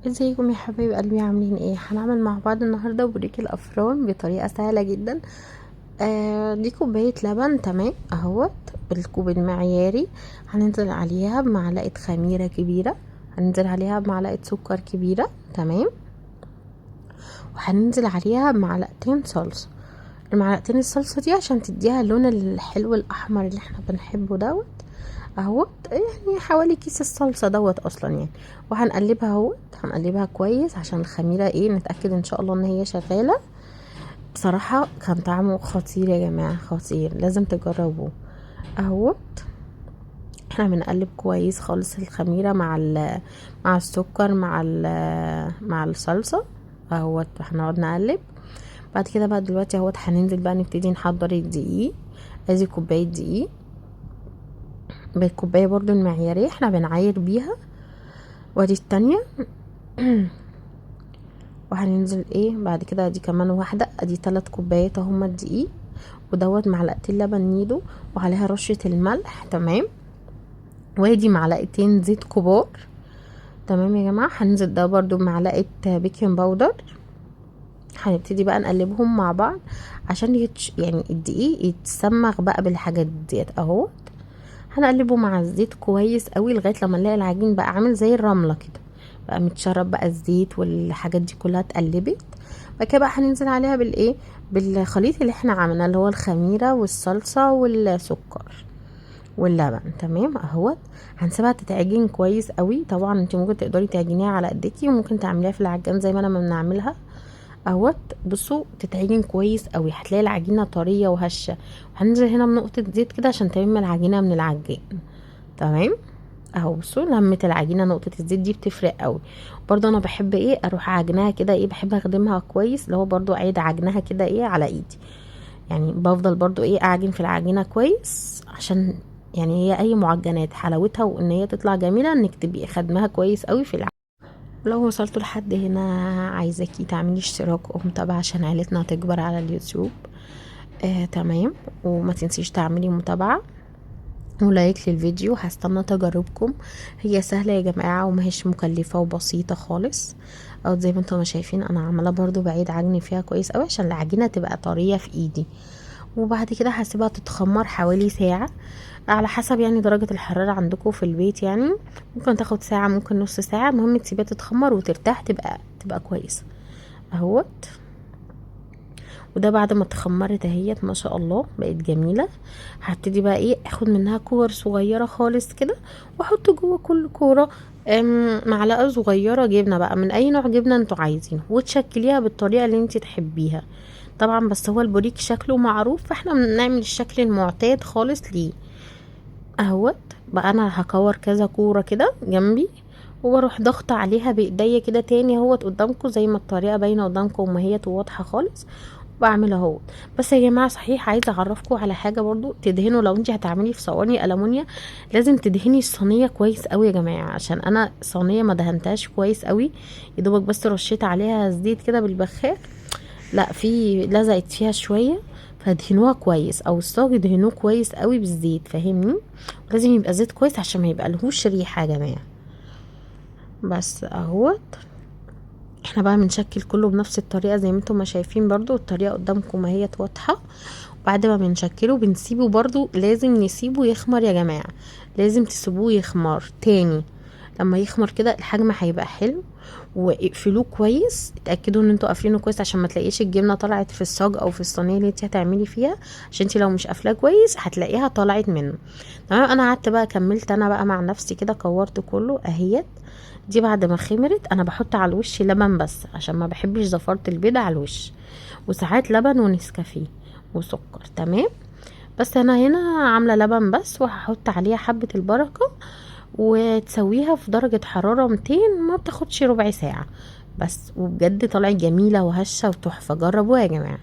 ازيكم يا حبايب قلبي؟ عاملين ايه؟ هنعمل مع بعض النهارده بوريك الافران بطريقة سهلة جدا. دي كوباية لبن، تمام اهوت بالكوب المعياري. هننزل عليها بمعلقه خميره كبيرة، هننزل عليها بمعلقه سكر كبيرة، تمام، وهننزل عليها بمعلقتين صلصه. المعلقتين الصلصه دي عشان تديها اللون الحلو الاحمر اللي احنا بنحبه دوت اهوت، يعني حوالي كيس الصلصه دوت اصلا يعني. وهنقلبها اهوت، هنقلبها كويس عشان الخميره ايه، نتاكد ان شاء الله ان هي شغالة. بصراحة كان طعمه خطير يا جماعة، خطير، لازم تجربوه اهوت. احنا بنقلب كويس خالص الخميره مع السكر مع الصلصه اهوت. هنقعد نقلب بعد كده بقى. دلوقتي اهوت هننزل بقى نبتدي نحضر الدقيق. ادي كوباية دقيق بالكوبايه برضو المعياريه احنا بنعاير بيها، وادي التانية. وهننزل ايه بعد كده، ادي كمان واحدة، ادي 3 كوبايات اهما الدقيق، ودوت معلقتين لبن نيدو وعليها رشه الملح، تمام، وادي معلقتين زيت كبار، تمام يا جماعة. هننزل ده برضو بمعلقه baking powder. هنبتدي بقى نقلبهم مع بعض عشان يعني الدقيق يتسمغ بقى بالحاجات ديت اهو. هنقلبه مع الزيت كويس قوي لغاية لما نلاقي العجين بقى عامل زي الرملة كده، بقى متشرب بقى الزيت والحاجات دي كلها اتقلبت. بعد كده بقى هننزل عليها بالايه، بالخليط اللي احنا عملناه اللي هو الخميره والصلصه والسكر واللبن، تمام اهوت. هنسيبها تتعجن كويس قوي. طبعا انت ممكن تقدري تعجنيها على ايديكي، وممكن تعمليها في العجان زي ما انا ما بنعملها اهوت. بصوا تتعجن كويس قوي، هتلاقي العجينة طرية وهشه. وهننزل هنا بنقطة زيت كده عشان تلم العجينة من العجين، تمام اهو. بصوا لمت العجينة، نقطة الزيت دي بتفرق قوي. برضو انا بحب ايه، اروح عجنها كده ايه، بحب اخدمها كويس، اللي هو برضو اعيد عجنها كده ايه على ايدي، يعني بفضل برضو ايه اعجن في العجينة كويس، عشان يعني هي اي معجنات حلاوتها وان هي تطلع جميلة انك تبقي خدمها كويس قوي في العجينة. لو وصلتوا لحد هنا عايزاكي تعملي اشتراك ومتابعة عشان عيلتنا تكبر على اليوتيوب، تمام. وما تنسيش تعملي متابعه ولايك للفيديو. هستنى تجاربكم، هي سهلة يا جماعة وماهيش مكلفة وبسيطة خالص. او زي ما انتم ما شايفين انا عماله برضو بعيد عجن فيها كويس قوي عشان العجينة تبقى طرية في ايدي. وبعد كده هسيبها تتخمر حوالي ساعة على حسب يعني درجه الحرارة عندكم في البيت، يعني ممكن تاخد ساعة ممكن نص ساعة، المهم تسيبها تتخمر وترتاح تبقى كويسة اهوت. وده بعد ما اتخمرت اهيت ما شاء الله بقت جميلة. هبتدي بقى ايه، اخد منها كور صغيرة خالص كده، واحط جوه كل كورة، معلقه صغيرة جبنه بقى من اي نوع جبنه انتوا عايزينه، وتشكليها بالطريقة اللي انت تحبيها طبعا. بس هو البوريك شكله معروف فاحنا بنعمل الشكل المعتاد خالص ليه اهوت. بقى انا هكور كذا كورة كده جنبي، وبروح ضغط عليها بايديا كده تاني اهوت قدامكم زي ما الطريقة باينة قدامكم وما هي واضحة خالص، بعمل اهوت. بس يا جماعة صحيح عايزه اعرفكم على حاجة برضو، تدهنوا لو انت هتعملي في صواني المونيا لازم تدهني الصينية كويس قوي يا جماعة، عشان انا صينية ما دهنتهاش كويس قوي، يا دوبك بس رشيت عليها زيت كده بالبخاخ، لا في لزقت فيها شوية، فدهنوها كويس او الصاج دهنوه كويس قوي بالزيت، فاهمني؟ لازم يبقى زيت كويس عشان ما يبقى لهوش ريحه يا جماعة. بس اهوت احنا بقى بنشكل كله بنفس الطريقة زي ما انتم ما شايفين، برضو الطريقة قدامكم ما هي واضحة. وبعد ما بنشكله بنسيبه برضو، لازم نسيبه يخمر يا جماعة، لازم تسيبوه يخمر تاني. لما يخمر كده الحجم هيبقى حلو. واقفلوه كويس، اتاكدوا ان انتوا قافلينه كويس عشان ما تلاقيش الجبنة طلعت في الصاج او في الصينية اللي انت هتعملي فيها، عشان انت لو مش قافلاه كويس هتلاقيها طلعت منه، تمام. انا قعدت بقى كملت انا بقى مع نفسي كده، كورت كله اهيت. دي بعد ما خمرت انا بحط على الوش لبن بس عشان ما بحبش زفاره البيض على الوش، وساعات لبن ونسكافيه وسكر، تمام. بس انا هنا عامله لبن بس، وهحط عليها حبه البركة، وتسويها في درجه حرارة 200، ما بتاخدش ربع ساعة بس. وبجد طلعت جميلة وهشه وتحفه، جربوها يا جماعة.